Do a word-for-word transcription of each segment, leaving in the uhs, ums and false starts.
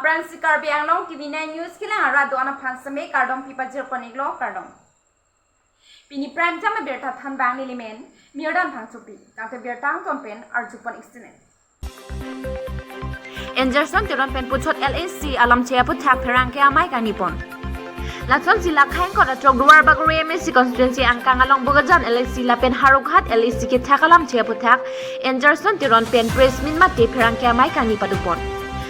Aphrangsi Karbi Anglong T V nine News kelang arat do-an aphan seme kardom pipajir pon-iklo, kardom. Pini prime time abirta thanbang nelimen Mirdan Phangchopi. Tangte birta angton pen arju pon-ik sene. Anjarson Teron pen puchot L A C alamthe aputhak pherangke amei kangni pon. Lasonsi la khaingkot ra throk Duarbagori M A C constituency angkang along Bokajan L A C lapen Howraghat L A C kethak alamthe aputhak Anjarson Teron pen press meet mate pherangke amei kangni pado pon.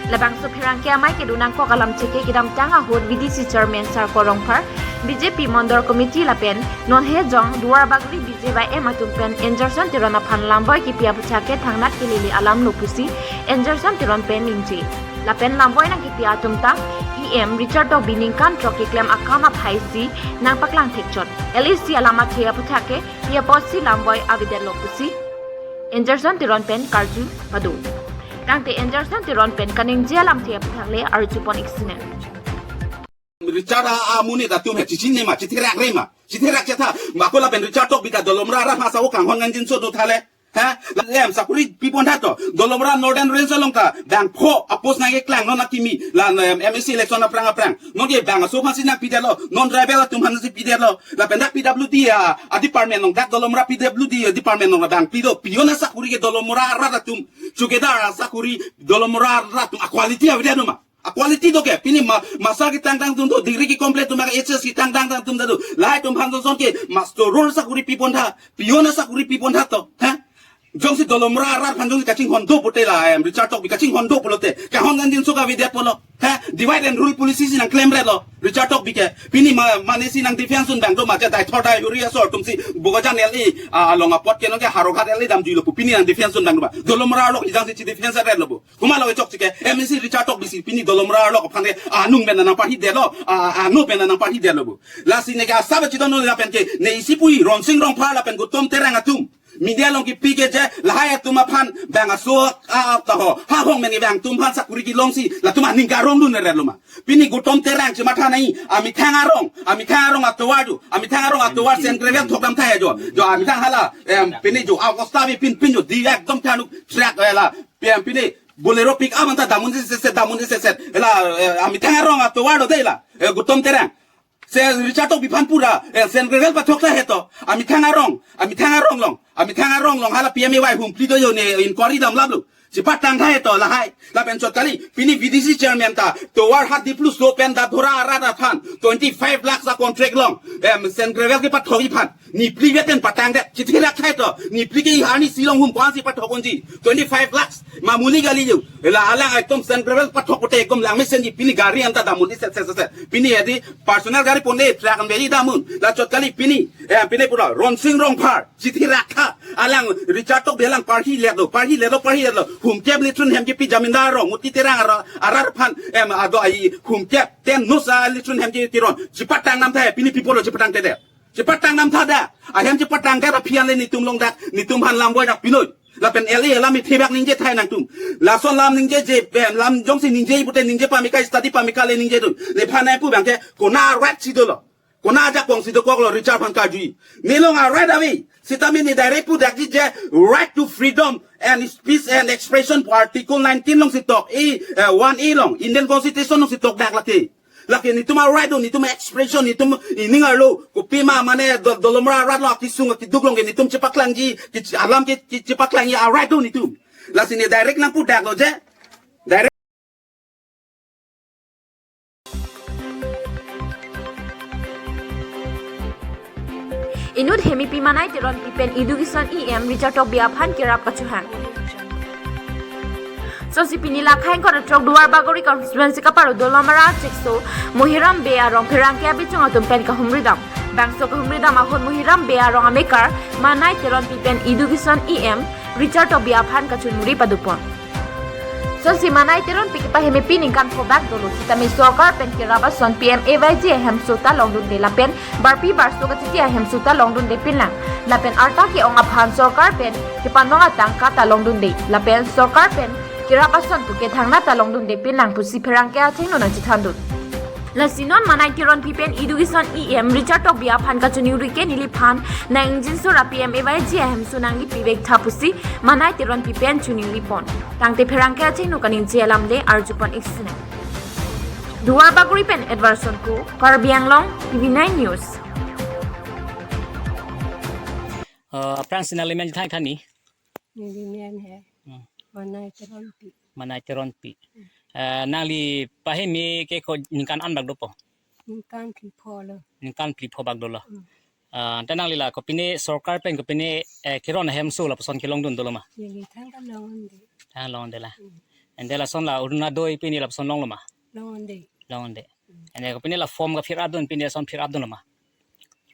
Labangso pherangke amei kedo nangkok alamthe ke kedamtang ahut V D C chairman Sarkor Rongphar, B J P Mondol Committee lapen non hejong Duarbagori B J Y M atum pen Anjarson Teron aphan lamvoi kepi aputhak ke thangnat kelele alamlo pusi Anjarson Teron pen ningje. Lapen lamvoi nangkepi atum ta E M Richard Tokbi ningkan throk keklem akam aphaisi nangpaklang thekchot. L A C alamthe aputhak ke pi apotsi lamvoi avedetlo pusi Anjarson Teron pen karju pado. Tangte Anjarson Teron pen kaningje alamthe aputhak le arju pon-ik sene. Richard a, amonit atum he chichinine ma, chitherakre ma, chitherak chetha, ma ko lapen Richard Tokbi ta Dolamara arat aphan asap kanghon nganjinso do thale. Ha? La M A C sakori pi pon tha to. Dolamara Northern Range along ta bang pho a-post nangkeklang non akimi la, em, M A C election aphrang aphrang. Non ke bang aso aphansi nangpidetlo, non tribal atum aphansi pidetlo. Lapen dak P W D a, a department along, dak Dolamara P W D department along bang pi do, peon asakori ke Dolamara arat atum, chowkidar asakori Dolamara arat atum a-quality avedet ma. A-quality do ke, pini ma, master ketangdang atum do, degree ke-complete atum, H S ketangdang atum do. Lahai atum aphan joson ke master role sakori pi pon tha, peon asakori pi pon tha to. Ha? Jongsi Dolamara arat aphan jongsi kachinghon do pulote la, em, Richard Tokbi kachinghon do pulote, kanghon nganjinso kavedet pulo. Ha? Divide and rule policy si nangklemretlo Richard Tokbi ke. Pini ma, mane si nang defense un bang do ma, je dai thor dai huri asor atumsi Bokajan L A, a, along apot ke non ke Howraghat L A damjuilo pu pini nang defense un bang do ma. Dolamara along ejang si chi defense retlo bo. Komatlo kechokche ke, M A C Richard Tokbi si pini Dolamara arlok aphan ke anung pen nangparhidetlo, a, ano pen nangparhidetlo bo. Lasi ne ke asap chidon lapen ke, ne isi pu-i Ronsing Rongphar lapen Gautam Terang atum media along kepi ke je, lahai atum aphan bang aso, a, a, ta ho, ha hong men bang atum aphan sakori kelongsi, latum aning karongdunretlo ma. Pini Gautam Terang chematha nai, amethang arong, amethang arong atovar do, amethang arong atovar sand gravel thokdam tha he jo, jo amethang hala, em, pini jo, Augusta bi pin pin jo, di ekdom thanuk truck, eh, la, P M pini Bolero pick up anta damun di seset, damun di seset. Ela, eh, amethang arong atovar do dei la. Eh, Gautam Terang. Se Richard Tokbi aphan pura, eh, sand gravel pathok tha he to. Amethang arong, amethang arong along, amethang arong along hala P M A Y humpli do jo ne inquiry damlaplo. Chepatang tha he to lahai. Lapen chot kali, pini V D C chairman ta, tovar hat di plus do pen da dhora arat aphan, twenty-five lakhs a-contract along. Em, sand gravel kepathokji aphan. Nepli vet pen patangdet, chitherak tha he to, nepli ke arnisi along hum ko-ansi pathok unji, twenty-five lakhs, mamuli kali jo, ela alang item sand gravel pathok pote ekom langmesenji pini gari anta damun di set set set set, pini edi personal gari pon le truck an beri damun, la chot kali pini, eh, pini pura, Ronsing Rongphar, chitherak tha, alang Richard Tokbi alang parhiletlo, parhiletlo, parhiletlo, humkep lithun hem kepi jamindar arong, Muti Terang arat, arat aphan, em, ado ai, humkep, ten nosa lithun hem ke tiron, chepatang nam tha he, pini people lo chepatangtedet. Chepatang nam tha da. Ahem chepatangdet aphi an le netum along dak, netum aphan lamvoi dak pinoi. Lapen L A alam ithebak ningje tha he nangtum. Lason lam ningjeje, em, lam jongsi ningje pute ningje pameka study pameka le ningje dun. Nephan nangpu bang ke, kona right si dolo. Kona ajakong si dokoklo Richard aphan karju. Ne along a-right ave. Sitame ne direct pu dakji je right to freedom and speech and expression pu article nineteen alongsi tok. A, eh, one A along. Indian Constitution alongsi tok dak lake. Lake netum a-right do, netum expression, netum ining arlo, kopima mane do-, Dolamara arat along akesung akeduk along ke netum chepaklangji, ke alam ke, ke chepaklangji a-right do netum. Lasi ne direct nangpu daklo je. Direct. Inut hemepi Manai Teronpi pen Education E M Richard Tokbi aphan kerap kachohang. Sonsi pini la khaingkot ra throk Duarbagori constituency kaparo Dolamara chikso Mohiram Bey arong pherangke abijong atum pen kahumridam. Bangso kahumridam ahut Mohiram Bey arong amekar Manai Teronpi pen Education E M Richard Tokbi aphan kachiningri padopon. Sonsi Manai Teronpi kepahemepi ningkan pho bak dolo sitame sorkar pen kerap ason P M A Y G ahemso ta longdunde lapen barpi barso kachiti ahemso ta longdunde pinlang. Lapen arta ke-ong aphan sorkar pen kepanong atangka ta longdunde. Lapen sorkar pen kerap ason puke thangnat ta longdunde pinlang pusi pherangke achengno nangchethandun. Lasi non Manai Teronpi pen Education E M Richard Tokbi aphan kachiningri ke neliphan nangjinso ra P M A Y G ahemso nanglipivek tha pusi Manai Teronpi pen chiningripon. Tangte pherangke achengno kaningje alam le arjupon-ik sene. Duarbagori pen Edwardson Kro, Karbi Anglong, T V nine News. Uh, aphrangsi nangli men thang thani? Neli men he. Hmm. Manai Teronpi. Manai Teronpi. Hmm. Uh, nangli pahemi ke ko ningkan an bak dopo? Ningkan phli pho lo. Ningkan phli pho bak dolo. Hmm. Ah, ante nangli la kopine sorkar pen kopine, eh, keron ahemso lapuson kelongdun dolo ma? Neli thangta longdunde. Thang longdunde la. Hmm. Ante lason la Orunodoi pine lapuson longlo ma? Longdunde. Longdunde. Hmm. Ante kopine la form ka fill up dun pine lason fill up dunlo ma?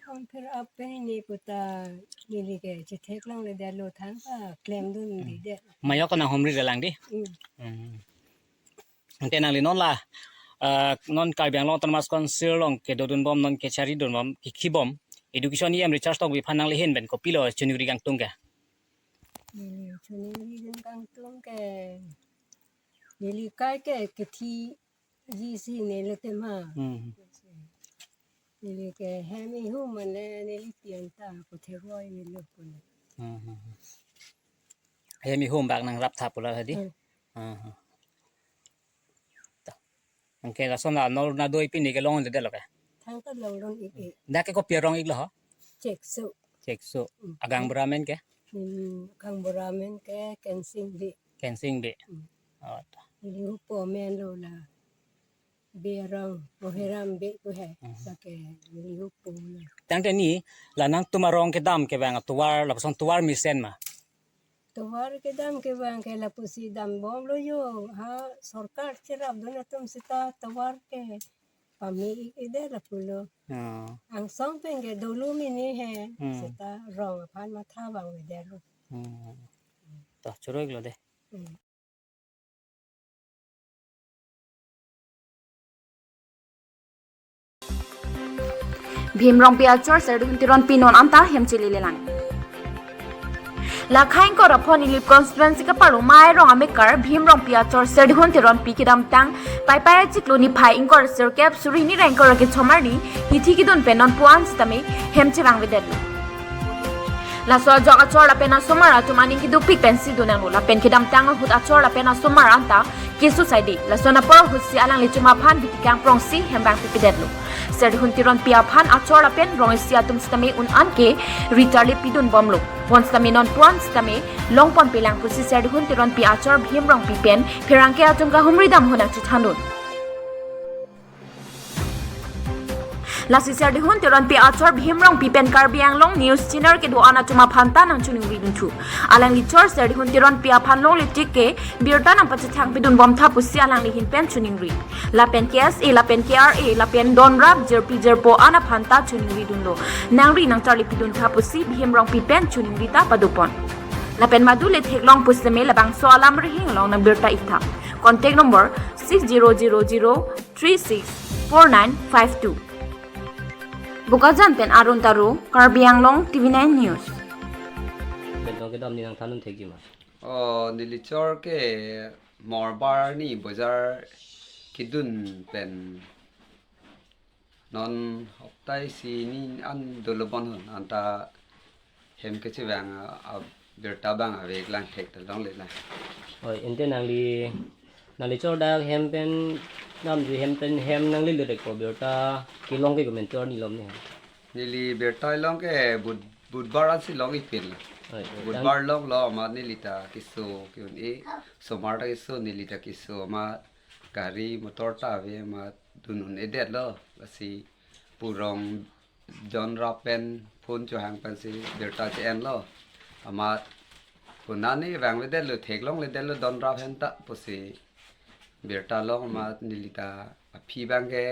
Form fill up pine puta neli ke chetheklongledetlo, thangta klemdunde. Hmm. De. Majok ko nanghumri relang di. Hmm. Hmm. Ante nangli non la, ah, non Karbi Anglong Autonomous Council along kedodunbom, non kechari dunbom, kekhibom Education E M Richard Tokbi aphan nangli ahin pen kopilo choningri kangtung ke? Neli choningri kangtung ke, neli kai ke kethiji si neli tema. Hmm. Neli ke hem ihum mane neli pian ta kothek roi neli kone. Hmm, hmm, hmm. Hem ihum bak nangrap tha pulo hadi. Hmm. Hmm, hmm. Ta. Anke lason la Orunodoi pine kelongdundelo ke? Thangta longdun-ik-e. Dak ke kopi arong-iklo ho? Chekso. Chekso. Hmm. Agang bura men ke? Hmm, agang bura men ke Kensing Bey. Kensing Bey. Hmm. Oh, ta. Neli hupo menlo la. Bey arong, Moheram Bey pu he. Hmm. Lake neli hupo lo. Tangte ni la nangtum arong kedam kevang atovar lapuson tovar mesen ma? Tovar kedam kevang ke lapusi dambomlo yo. Ha, sorkar cherapdun atum seta tovar ke pame-ik-edet lapulo. Oh. Angsong pen ke dolo mene he. Hmm. Seta rong aphan matha vangvedetlo. Hmm. To, choro-iklo de. Hmm. Bhim Rongpi achor Serdihun Teronpi non anta hem chilile lang. La khaing kor apho Nilip constituency kaparo Mairong amekar Bhim Rongpi achor Serdihun Teronpi kedamtang Paipai achiklo niphai ingkoi sirkep suri hini ra ingkoi ra kethom arni hithi kedun pen non puan sitame hem chevangvedetlo. Laso ajok achor lapen asomar atum aning kedukpik pensi dun nanglo, lapen kedamtang ahut achor lapen asomar anta keso saide. Lason apor ahutsi alangli chuma aphan bitik kangprongsi hem vangpipedetlo. Serdihun Teronpi aphan achor lapen rong isi atum sitame un-an ke ri charli pidunbomlo. Bonsitame non puan sitame longponpelang pusi Serdihun Teronpi achor Bhim Rongpi pen pherangke atum kahumri dam ahut nangchethandun. Lasi Serdihun Teronpi achor Bhim Rongpi pen Karbi Anglong News Channel kedo-an atum aphan ta nangchoningri dunthu. Alangli chor Serdihun Teronpi aphan longle tik ke birta nangpachethang pidunbom tha pusi alangli ahin pen choningri. Lapen K S A, lapen K R A, lapen donrap jirpi jirpo an aphan ta choningri dunlo. Nangri nangcharli pidun tha pusi Bhim Rongpi pen choningri ta padopon. Lapen madule theklong pusitame labangso alam rihing along nangbirta-ik tha. Contact number six zero zero zero three six four nine five two. Bokajan pen Arun Taro, Karbi Anglong T V nine News. Bentong kedam ni nangthandun thekji ma? Oh, neli chor ke Morbar ni bojar kedun pen non hopta isi ni an dolo bon hon anta hem kechevang a, a birta abang aveklang thekta longle lang. Oi, ante nangli, nangli chor dak hem pen, namji hem pen hem nangli lirek ko birta kelong ke komentor ni lom ni. Neli birta long ke bud-, Budbar ansi long-ik pin lo. Oi, oi, Budbar longlo amat neli ta keso ke-un-e, somar ta keso neli ta keso amat gari motor ta ave amat dun un-edetlo, lasi purong donrap pen phone chohang pensi birta che-enlo. Amat konane vangvedetlo, theklongledetlo donrap ahem ta pusi birta long amat neli ta aphi abang ke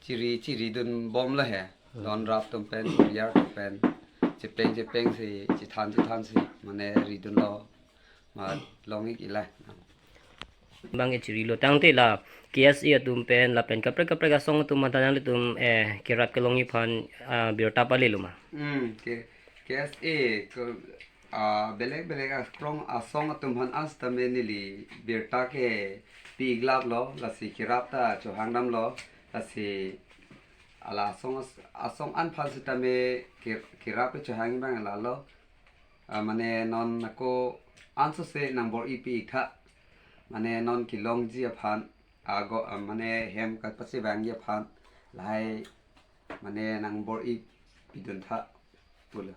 chiri chiri dunbomlo he. Hmm. Donrap atum pen, courier atum pen, chepeng chepengsi, chethan chethansi, mane ridunlo. Amat long-ik-e la. Abang ke chirilo tangte la K S A atum pen lapen kaprek kaprek asong atum aphan ta nanglitum, eh, kerap kelongji aphan, ah, birta palelo ma? Hmm, ke, K S A ke, ah, belek belek akrong asong atum aphan an sitame neli birta ke pi-ik laplo, lasi kerap ta chohang damlo, lasi ala asong as-, asong an aphan sitame ke-, kerap ke chohang abang lalo. Ah, mane non ako ansose nangbor-i pi-ik tha. Mane non kelongji aphan ago, ah, mane hem kapachevangji aphan lahai mane nangbor-i pidun tha pulo.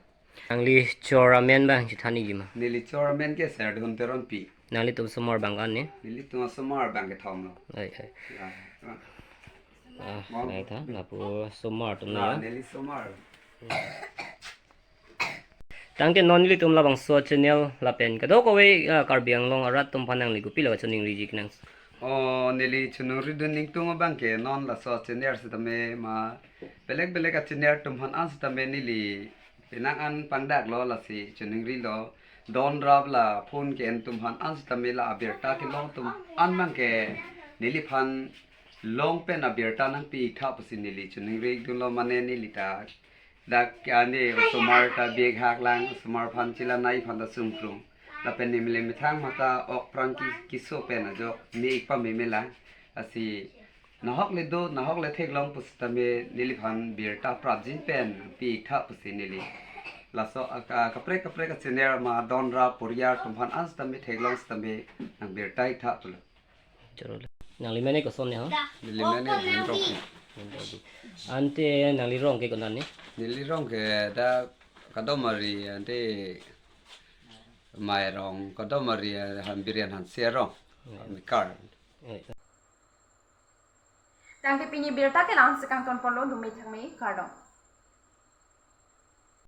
Nangli chor amen abang chethan-ikji ma? Neli chor amen ke Serdun Teronpi. Nanglitum osomar abang ko-an ne? Nelitum osomar abang kethom lo. Oi, oi. Ya. Ah, Mom. Nai tha, lapu osomar atum na, ya. Neli osomar. Tangte non nelitum labangso channel lapen kadokave, ah, Karbi Anglong arat atum aphan nangli kopilo kachiningriji kenang? O, neli chiningridun ingtung abang ke non laso channel sitame ma belek belek a-channel atum aphan an sitame neli penang an pangdaklo, lasi chiningrilo. Don rap la phone ke-en atum aphan an sitame la abirta kelong atum an abang ke neliphan long pen abirta nangpi-ik tha pusi neli chiningridunlo, mane neli ta dak ke ane osomar ta bihek hak lang, osomar aphan chelangnei aphan ta sungkrung. Lapen nemle methang mata ok aphrang ke-, keso pen ajok me-ik pameme lang. Lasi nahok le do, nahok le theklong pusitame neliphan birta prapjin pen pi-ik tha pusi neli. Laso aka kaprek kaprek a-channel ma don rap poriyal atum aphan an sitame theklong sitame nangbirta-ik tha pulo. Choro le. Nangli mene koson ne ho? Neli mene Henrong. Ante nangli rong ke ko-an ne? Neli rong ke dak Kadomari, ante Mairong, Kadomari, han Biren Hanse arong. Hmm. Mekar. Eh. Tangte pini birta ke la-an si kangtonponlo, dome thakme, kardom.